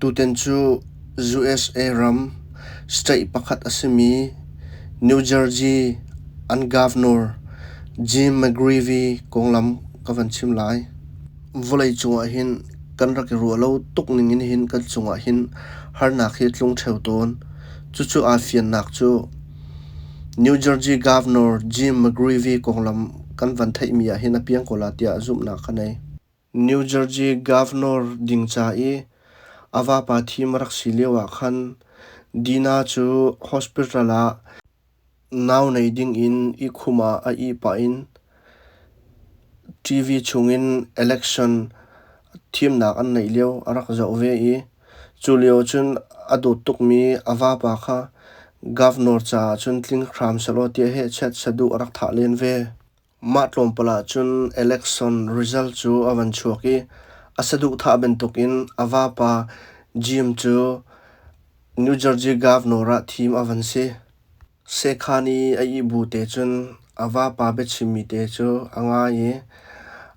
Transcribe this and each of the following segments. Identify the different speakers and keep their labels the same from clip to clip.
Speaker 1: Tutan cu USA ram state pakhat a simi New Jersey an governor Jim McGreevey konglam ka van chim lai. Vawlei cungah hin kan rak i ruah lo tuk ning in hin kan cungah hin harnak hi a tlung ṭheo tawn. Cucu aa fiannak cu New Jersey Governor Jim McGreevey konglam kan van theihmi ah hin a piang ko la tiah zumhnak ka nei. New Jersey Governor ding ca i a vapa thim a rak si lioah khan Dina cu hospital ah nau nei dingin ihkhum ah a ih pah in TV chungin election thimnak an neih lio a rak zoh ve i cu lio cun a dawt tukmi a vapa kha governor caah cun tling hram sehlaw tiah hehchet saduh a rak thah len ve. Mah tlawmpal ah cun election result cu a van chuak i a saduhthah bantukin a vapa Jim cu New Jersey Governor ah thim a van si. Sekhan i a ih bu te cun a vapa biachimmi te cu a ngai i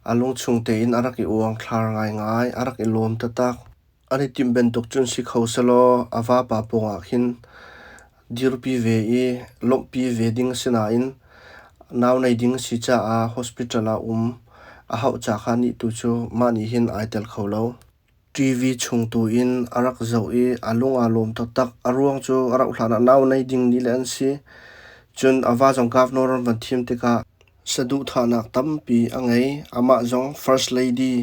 Speaker 1: a lungchung tein a rak i uangthlar ngaingai, a rak i lawm taktak. An i timh bantuk cun si kho sehlaw a vapa pawngah khin dirpi ve i lawmhpi ve ding a si nain nau nei ding a si caah hospital ah um a hauh ca kha nih tu cu mah nih hin ai tel kho lo. TV chung tu in a rak zoh i a lung aa lawm taktak. A ruang cu a rauh hlan ah nau nei ding nih le an si. Cun a va zong governor an van thim tikah Saduhthahnak tampi a ngei. Amah zong First Lady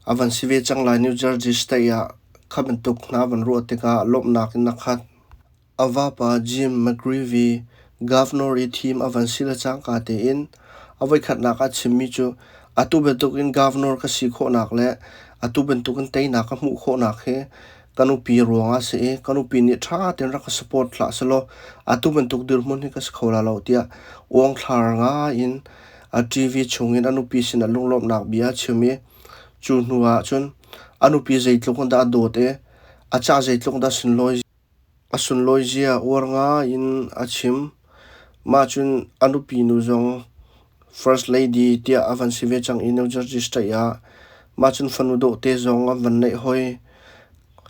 Speaker 1: a van si ve cang lai. New Jersey State ah kha bantuk hna van ruah tikah lawmhnak in a khat. A vapa Jim McGreevey governor i thim a van si le cangka tein a voikhatnak ah chimmi cu atu bantukin governor ka si khawhnak le atu bantukin teinak ka hmuh khawhnak hi ka nupi ruangah a si i ka nupi nih ṭha tein rak ka support hlah selaw atu bantuk dirhmun hi ka si kho la lo tiah uangthlar ngai in a TV chungin a nupi sinah lunglawmhnak bia a chim i cu hnu ah cun a nupi zeitluk in dah a dawt i a cah zeitluk in dah a sunlawi zia uar ngai in a chim. Mah cun a nupi nu zong First Lady tiah a van si ve cang i New Jersey State ah mah cun fanu dawhte zong an van neih hoi.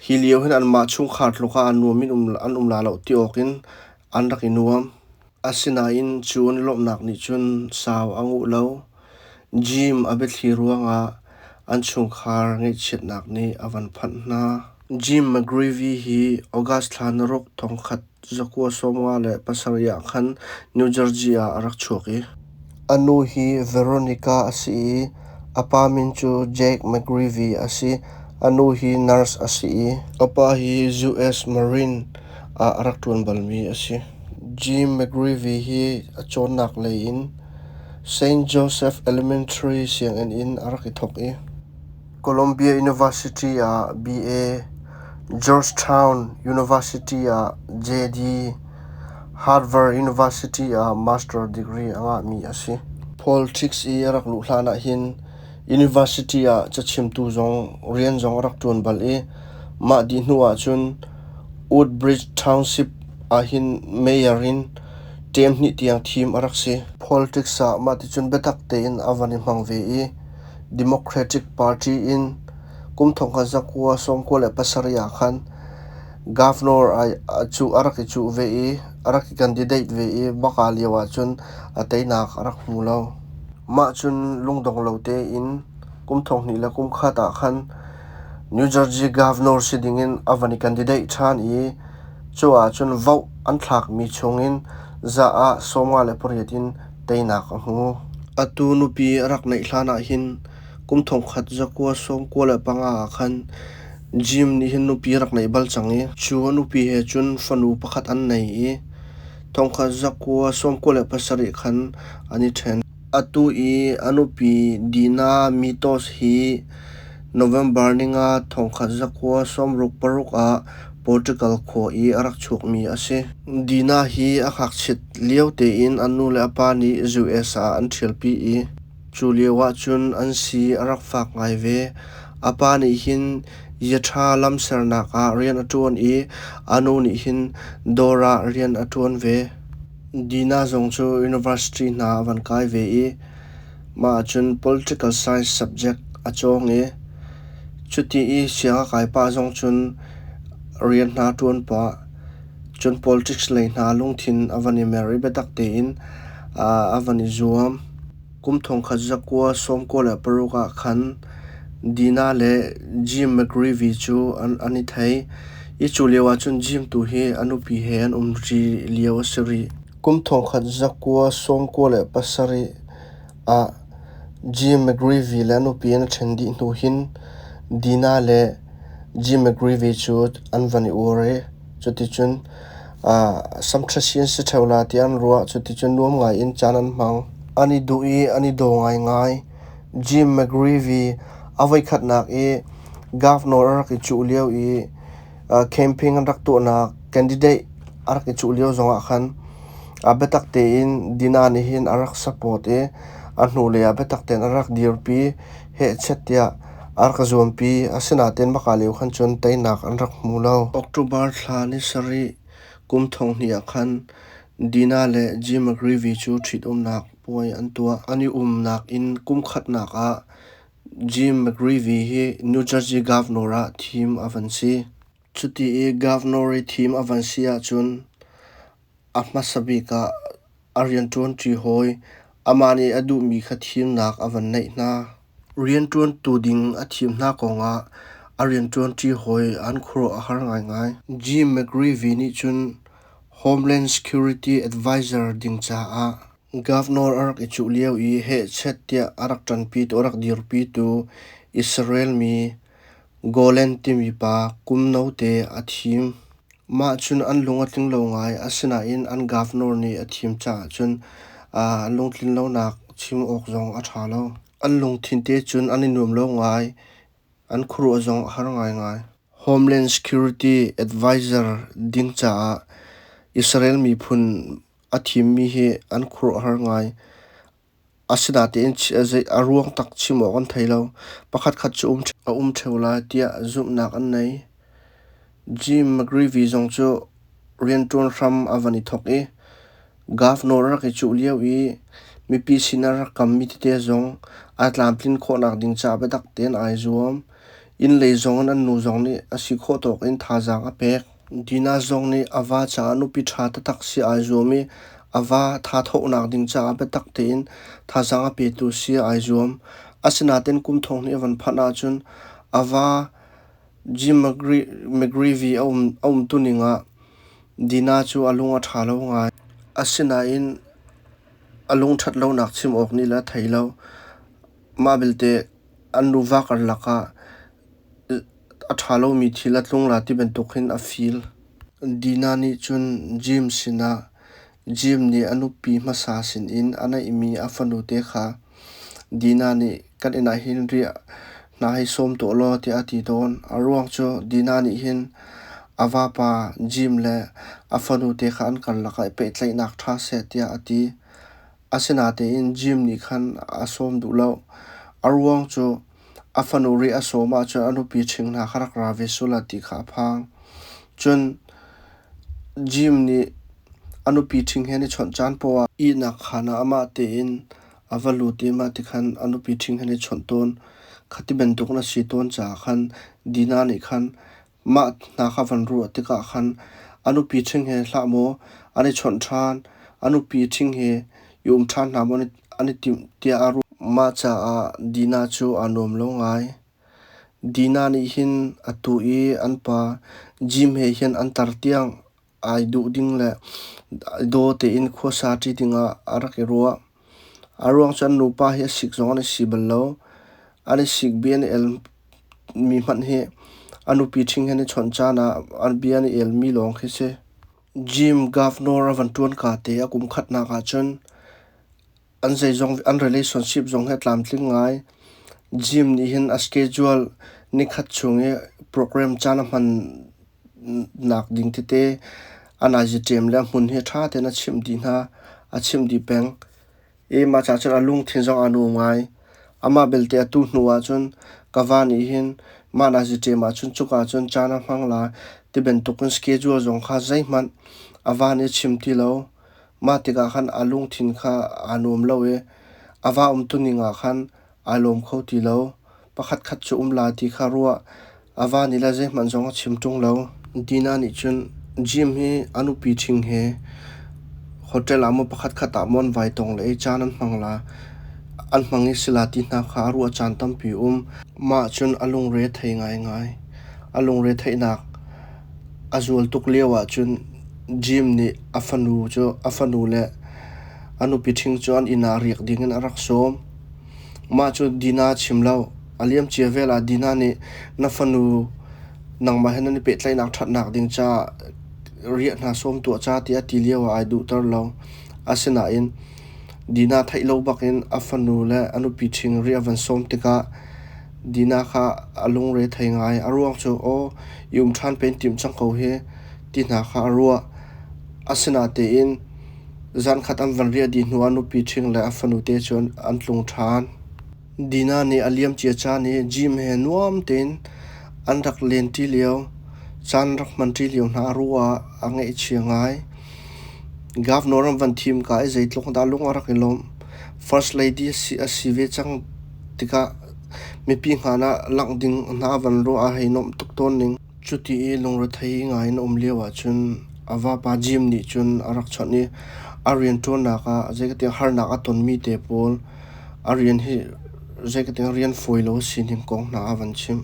Speaker 1: Hi lio hin anmah chungkhar tluk ah a nuam in an um la lo ti awk in an rak i nuam. Asinain cu an i lawmhnak nih cun sau a nguh lo. Jim a biathli ruangah an chungkhar ngaihchiatnak nih a van phanh hna. Jim McGreevey hi August thla naruk thongkhat zakua 57 ah khan New Jersey ah a rak chuak i a nu hi Veronica a si i a pa min cu Jack McGreevey a si. A nu hi nurse a si i a pa hi US Marine ah a rak ṭuan balmi a si. Jim McGreevey hi a cawnnak lei in Saint Joseph Elementary sianginn in a rak i thawk i Columbia University ah B.A., Georgetown University ah J.D., Harvard University ah Master degree a ngahmi a si. Politics i a rak luh hlan ahhin university ah cachimtu zong rian zong a rak ṭuan bal i mah dih hnu ahcun Woodbridge Township ahhin mayor in ṭem hnih tiang thim a rak si. Politics ah mah ticun biatak tein a van i hmang ve i Democratic Party in kum 1997 ah khan governor cu a rak i cuh ve i a rak i candidate ve i baka lio ahcun a teinak a rak hmu lo. Mah cun lungdong lo tein kum 2001 ah khan New Jersey governor si dingin a van i candidate ṭhan i cu ahcun vote an thlakmi chungin za ah 58 in teinak a hmu. Atu nupi a rak neih hlan ahhin kum 1995 ah khan Jim nih hin nupi a rak neih bal cang i cu a nupi he cun fanu pakhat an nei i 1997 khan an i ṭhen. Atu i a nupi Dina Mitos hi November ninga 1966 ah Portugal khua i a rak chuakmi a si. Dina hi a ngakchiat lio tein a nu le a pa nih US ah an ṭhialpi i cu lio ahcun an si a rak fak ngai ve. A pa nih hin yaṭha lamsernak ah rian a ṭuan i a nu nih hin dawr ah rian a ṭuan ve. Dina zong cu university hna a van kai ve i mah ahcun political science subject a cawng i. Cuti i siang a kai pah zong cun rian hna ṭuan pah, cun politics lei hna lungthin a van i mer i biatak tein a van i zuam. Kum 1996 ah khan Dina le Jim McGreevey cu an i thei i cu lio ahcun Jim tu hi a nupi he an umṭi lio a si rih. Kum 1997 ah Jim McGreevey le a nupi an i ṭhen dih hnu hin Dina le Jim McGreevey cu an van i uar i cuticun samṭhasi an si ṭheo la tiah an ruah. Cuticun nuam ngaiin caan an hmang. An i duh i an i daw ngaingai. Jim McGreevey a voikhatnak i governor a rak i cuh lio i campaign an rak tuahnak candidate a rak i cuh lio zongah khan biatak tein Dina nih hin a rak support i a hnulei ah biatak tein a rak dirpi hehchet tiah a rak zuampi. Asinain maka lio khan cun teinak an rak hmu lo. October thla ni sarih kum thong hnih ah khan Dina le Jim McGreevey cu ṭhitumnak puai an tuah. An i umnak in kum khatnak ah Jim McGreevey hi New Jersey Governor ah thim a van si. Cuti i Governor i thim a van si ahcun a hmasa bik ah a rianṭuanṭi hawi amah nih a duhmi kha thimnak a van neih hna. Rianṭuantu ding a thim hna kongah a rianṭuanṭi hawi an khuaruah a har ngaingai. Jim McGreevey nih cun Homeland Security Advisor ding caah Governor a rak i cuh lio i hehchet tiah a rak ṭanpitu a rak dirpitu Israel mi Golan timi pa kum note a thim. Mah cun an lung a tling lo ngai. Asinain an governor nih a thim caah cun an lungtlin lonak chim awk zong a ṭha lo. An lungthin te cun an i nuam lo ngai. An khuaruah zong a har ngaingai. Homeland Security Advisor ding caah Israel miphun a thimmi hi an khuaruahhar ngai. Asinain a ruang tak chim awk an thei lo. Pakhatkhat cu a um ṭheo lai tiah zumhnak an nei. Jim McGreevey zong cu rianṭuan hram a van i thawk i governor a rak i cuh lio i mipi sin a rak kammi tete zong aa tlamtlin khawhnak ding caah biatak tein ai zuam. Inn lei zong in an nu zong nih a si khawh tawk in thazaang a pek. Dina zong nih a va caah nupi ṭha taktak si ai zuam i a va thathawhnak ding caah biatak tein thazaang a petu si ai zuam. Asinain kum thong hnih a van phanh ahcun a va Jim McGreevey a umtuning ah Dina cu a lung a ṭha lo ngai. Asinain a lungṭhat lonak chim awk nih le a thei lo. Mah belte an nuva karlak ah a ṭha lomi thil a tlung la ti bantuk hin a feel. Dina nih cun Jim sinah Jim nih a nupi hmasa sinin a neihmi a fanute kha Dina nih kan inn ah hin riah hna hei sawm tuah law tiah a ti tawn. A ruang cu Dina nih hin a vapa Jim le a fanute kha an karlak ah pehtlaihnak ṭha seh tiah a ti. Asinain Jim nih khan a sawm duh lo. A ruang cu A fanu ri a sawm ahcun a nupi ṭhing hna kha rak ra ve sula ti kha a phang. Cun Jim nih a nupi ṭhing he an i chawnh caan poah ah ihnak khaan ah amah tein a va lut i mah ti khan a nupi ṭhing he an i chawnh tawn. Khati bantuk in a si tawn caah khan Dina nih khan Mah hna kha van ruah tikah khan a nupi ṭhing he hlah maw an i chawnh ṭhan, a nupi ṭhing he i um ṭhan hna maw an i timh tiah a ruah. Mah caah Dinah cu aa nuam lo ngai. Dinah nih hin atu i an pa Jim he hin an tar tiang ai duh ding le daw tein khuasa ṭi dingah a rak i ruah. A ruang cu an nupa hi a sik zong an i si bal lo. An i sik bia an i elmi hmanh hi a nupi ṭhing he an i chawnh caan ah an bia an i elmi lawng khi si. Jim Governor a van ṭuan ka te a kum khatnak ahcun an zeizong an relationship zong hi a tlamtling ngai. Jim nih hin a schedule nikhat chung i program caan a hman nak ding tete a naizi le a hmun hi ṭha tein a chimh dih hna. A chimh dih peng. I mah caah cun a lungthin zong aa nuam ngai. Amah belte atu hnu ahcun ka va nih hin mah nazi ṭem ahcun cuka cun caan a hmang lai ti bantukin schedule zong kha zeihmanh a va nih a chim ti lo. Mah tikah khan a lungthin kha aa nuam lo i a va umtuning ah khan aa lawm kho ti lo. Pakhatkhat cu um la ti kha ruah. A va nih le zeihmanh zong a chim ṭung lo. Dina nih cun Jim hi a nupi ṭhing he hotel ah maw pakhatkhat ah maw an vai tong le ei caan an hmang la an hmang i sila ti hna kha a ruah caan tampi um. Mah cun a lungre a thei ngaingai. A lungre theihnak a zual tuk lio ahcun Jim nih a fanu cu a fanu le a nupi ṭhing cu an inn ah riak dingin a rak sawm. Mah cu Dina a chim lo. A liamcia vel ah Dina nih na fanu nangmah he nan i pehtlaihnak ṭhatnak ding caah riah hna sawm tuah ca tiah a ti lio ah ai duhter lo. Asinain Dina theih lo bakin a fanu le a nupi ṭhing riah a van sawm tikah Dina kha a lungre thei ngai. A ruang cu aw i um ṭhan pen timh cang ko hi ti hna kha a ruah. Asinatein Zankhat an van riah dih hnuah nupi ṭhing le a fanute cu an tlung ṭhan. Dina nih a liamcia caan i Jim he nuam tein an rak lenṭi lio, caan rak hmanṭi lio hna a ruah ah a ngaihchia ngai. Governor an van thim ka i zeitluk dah lung a rak i lawmh. First Lady a si ve cang tikah mipi hngan ah langh ding hna a van ruah a hei nuamh tuk tawn ning. Cuti i lungrethei ngai in a um lio ahcun a vapa Jim nih cun a rak chawnh i a rianṭuannak ah zeikatiang harnak a tonmi te pawl a rian hi zeikatiang rian fawi lo a sining kong hna a van chimh.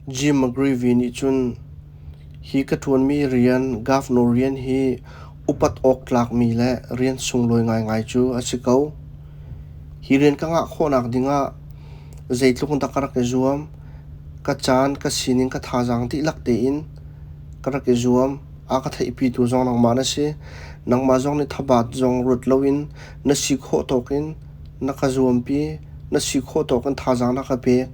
Speaker 1: Jim McGreevey nih cun hi ka ṭuanmi rian governor rian hi upat awk tlakmi le rian sunglawi ngaingai cu a si ko. Hi rian ka ngah khawhnak dingah zeitluk in dah ka rak i zuam. Ka caan, ka sining, ka thazaang dihlak tein ka rak i zuam. A ka theihpitu zong nangmah na si. Nangmah zong nih thabat zong ruat loin na si khawh tawk in na ka zuampi, na si khawh tawk in thazaang na ka pek.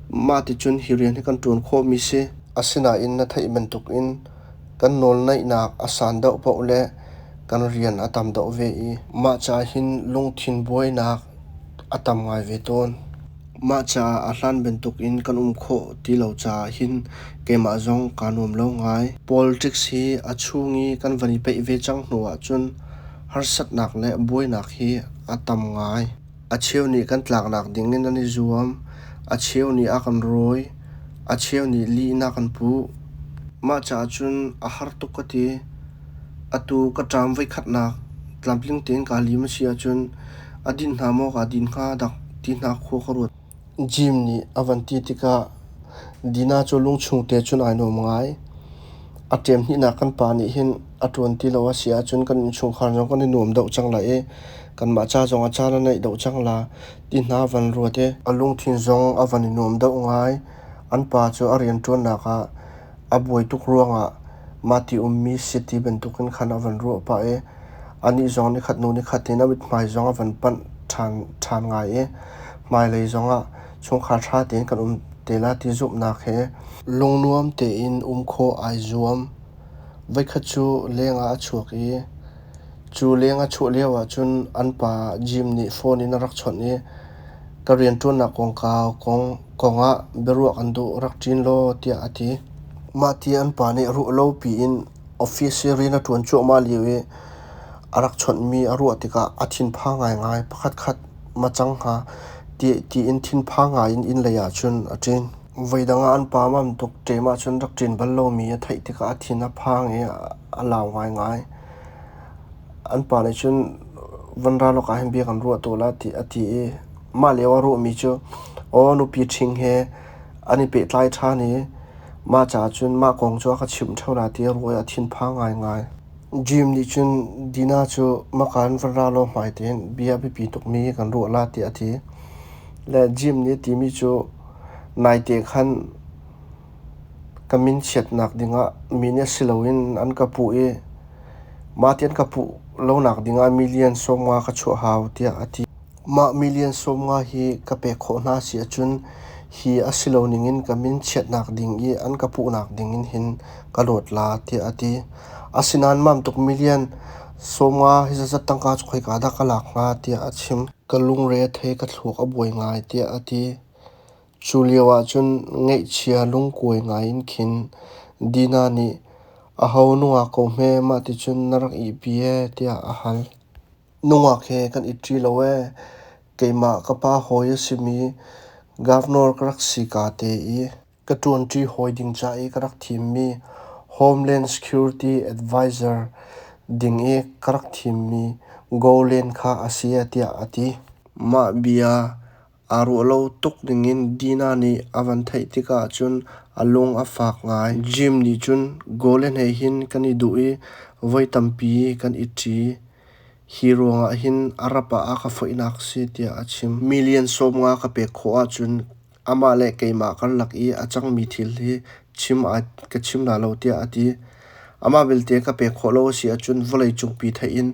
Speaker 1: Mah ticun hi rian hi kan ṭuan khawhmi si. Asinain na theih bantukin kan nawlneihnak a san deuh paoh le kan rian a tam deuh ve i mah ca hin lungthin buainak a tam ngai ve tawn. Mah caah a hlan bantukin kan um khawh ti lo caah hin keimah zong kaa nuam lo ngai. Politics hi a chung i kan van i peih ve cang hnu ahcun harsatnak le buainak hi a tam ngai. A cheu nih kan tlaknak ding in an i zuam, a cheu nih a kan rawi, a cheu nih lih in a kan puh. Mah caah cun a har tuk ka ti. Atu ka ṭam voikhatnak tlamtling tein kaa lim a si ahcun a dinh hna maw kaa din hnga dak ti hna khua ka ruat. Jim nih a van ti tikah Dina cu lungchung te cun ai nuam ngai. A ṭem hnihnak kan pa nih hin a ṭuan ti lo a si ahcun kan innchungkhar zong kan i nuam deuh cang lai i kanmah ca zong a caan a neih deuh cang la ti hna a van ruat i a lungthin zong a van i nuam deuh ngai. An pa cu a rianṭuannak ah a buai tuk ruangah mahti ummi si ti bantukin khan a van ruah pah i anih zong nikhat hnu nikhat in a mithmai zong a van panh ṭhan, ṭhan ngai i hmailei zongah chungkhar ṭha tein kan um te la ti zumhnak he lungnuam tein um khawh ai zuam. Voikhat cu lengah a chuak i cu leng a chuah lio ahcun an pa Jim nih phone in a rak chawnh i ka rianṭuannak kongkau kong kongah biaruah kan duh rak ṭin law tiah a ti. Mah ti an pa nih ruah lo piin office i rian a ṭuan cuahmah lio i a rak chawnhmi a ruah tikah a thinphang ngaingai. Pakhatkhat ma cang hnga ti tiin thinphang ngai in inn lei ah cun a ṭin. Voidang ah an pa bantuk ṭem ahcun rak ṭin bal lomi a theih tikah a thin a phang i a lau ngaingai. An pa nih cun van ra lawk ah hin bia kan ruah tuah la ti a ti i mah lio a ruahmi cu aw nupi ṭhing he an i pehtlai ṭhan i mah caah cun mah kong cu a ka chimh ṭheo la ti a ruah i a thinphang ngaingai. Jim nih cun Dina cu maka in van ra law hmai tein bia biapi tukmi kan ruah la tiah a ti. Le Jim nih a timi cu naite khan ka min chiatnak dingah mi nih si loin an ka puh i mah ti an ka puh lonak dingah million 50 ka chuah hau tiah a ti. Mah million 50 hi ka pek khawh hna si ahcun hi a si lo ningin ka min chiatnak ding i an ka puhnak dingin hin ka luat la tiah a ti. Asinain mamtuk million 50 hi zazat tangka cu khoika dah ka lak hnga tiah a chim. Ka lungre a thei ka thluak a buai ngai tiah a ti. Cu lio ahcun ngaihchia lungkuai ngai in khin Dina nih aho nungak ko hme mahti cun na rak ihpi ee tiah a hal. Nungak he kan it ṭi lo ee. Keimah ka pa hawi a simi Governor ka rak si ka te i ka ṭuanṭi hawi ding ca i ka rak thimmi Homeland Security Advisor ding i ka rak thimmi Gowland kha a si tiah a ti. Mah bia aa ruah lo tuk ningin Dina nih a van theih tikah cun a lung a fak ngai. Jim nih cun Gowland he hin kan i duh i voi tampi kan i ṭi. Hi ruangah hin a rap ah a ka foihnak a si tiah a chim. Million 50 ka pek khawh ahcun amah le keimah karlak i a cangmi thil hi chim ka chim la lo tiah a ti. Amah belte ka pek khawh lo a si ahcun vawleicungpi theih in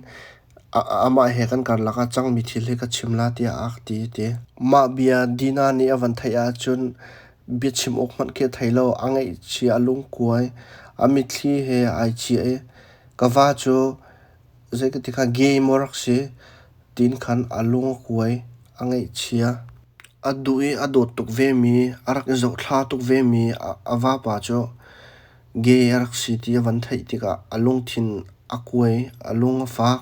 Speaker 1: amah he kan karlak ah cangmi thil hi ka chim la tiah a ti ti. Mah bia Dina nih a van theih ahcun biachim awk hmanh khi a thei lo. A ngaihchia, a lungkuai, a mitthli he ai ciah i ka va cu zei ka ti kha gay maw rak si tiin khan a lung a kuai, a ngaihchia. A duh i a dawt tuk vemi, a rak i zohthla tuk vemi a vapa cu gay a rak si ti a van theih tikah a lungthin a kuai, a lung a fak.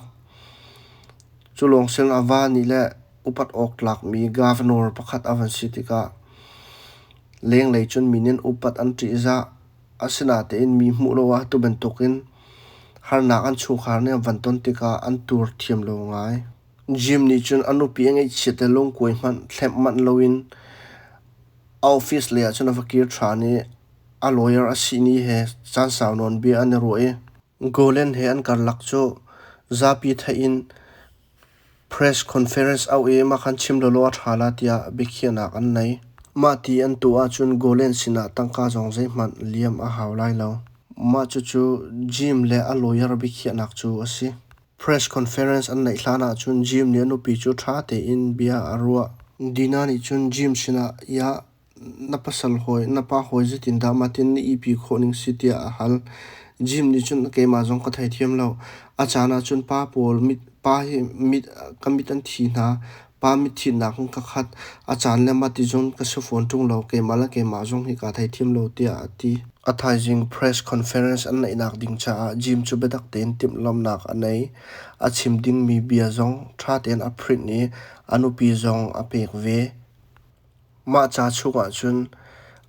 Speaker 1: Cu lawng sin a va nih le upat awk tlakmi governor pakhat a van si tikah lenglei cun mi nih an upat an ṭihzah. Asinain mi hmuh lo ah tu bantukin harnak an chungkhar nih an van ton tikah an tur thiam lo ngai. Jim nih cun a nupi a ngaihchiat le lungkuai hmanh thlemh manh loin a office lei ah cun a va kir ṭhan i a lawyer a sihni he caan sau nawn bia an i ruah i Golan he an karlak cu zapi theih in Press conference auh i mah khan chim lawlaw a ṭha la tiah biakhiahnak an nei. Mah ti an tuah ahcun Golan sinah tangka zong zeihmanh liam a hau lai lo. Mah cucu Jim le a lawyer biakhiahnak cu a si. Press conference an neih hlan ahcun Jim nih a nupi cu ṭha tein bia a ruah. Dina nih cun Jim sinah, "Iah, na pasal hawi, na pa hawi zeitindah mahtin na ihpi khawh ning si tiah a hal. Jim nih cun keimah zong ka theithiam lo. A caan ah cun pa pawl mit, pa hi mit, ka mit an thi hna. Pa mit thitnak in ka khat. A caan le mah ti zong ka si fawn ṭung lo. Keimah le keimah zong hi kaa theithiam lo tiah a ti. A thaizing press conference an neihnak ding caah Jim cu biatak tein timhlamhnak a nei. A chim dingmi bia zong ṭha tein a print i a nupi zong a pek ve. Mah ca chungah cun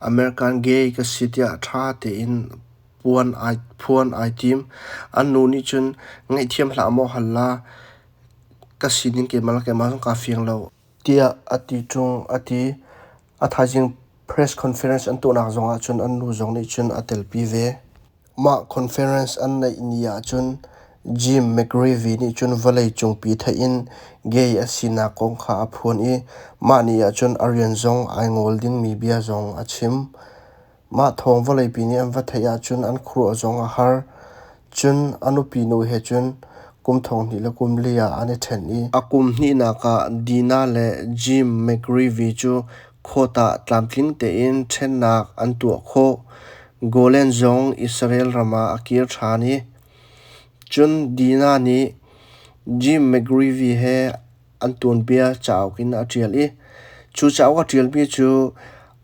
Speaker 1: American gay ka si tiah ṭha tein phuan ai tim. An nu nih cun ngaihthiam hlah maw hal la, ka sining keimah le keimah zong kaa fiang lo. Tiah a ti ṭung a ti. A thaizing press conference an tuahnak zongah cun an nu zong nih cun a telpi ve. Mah conference an neih ni ahcun Jim McGreevey nih cun vawleicungpi theih in gay a sinak kong kha a phuan i mah ni ahcun a rian zong ai ngol dingmi bia zong a chim. Mah thawng vawleipi nih an va theih ahcun an khuaruah zong a har. Cun a nupi nu he cun kum 2014 ah an i ṭhen i a kum hnihnak ah Dina le Jim McGreevey cu court ah tlamtling tein ṭhennak an tuah khawh. Golan zong Israel ram ah a kir ṭhan i cun Dina nih Jim McGreevey he an tuanbia cauk in a ṭial i cu cauk a ṭialmi cu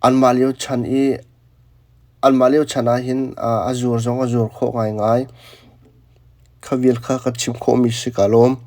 Speaker 1: anmah lio chan i anmah lio chan ahhin a zuar zong a zuar khawh ngaingai. Kha vial kha ka chim khawhmi si ka lawm.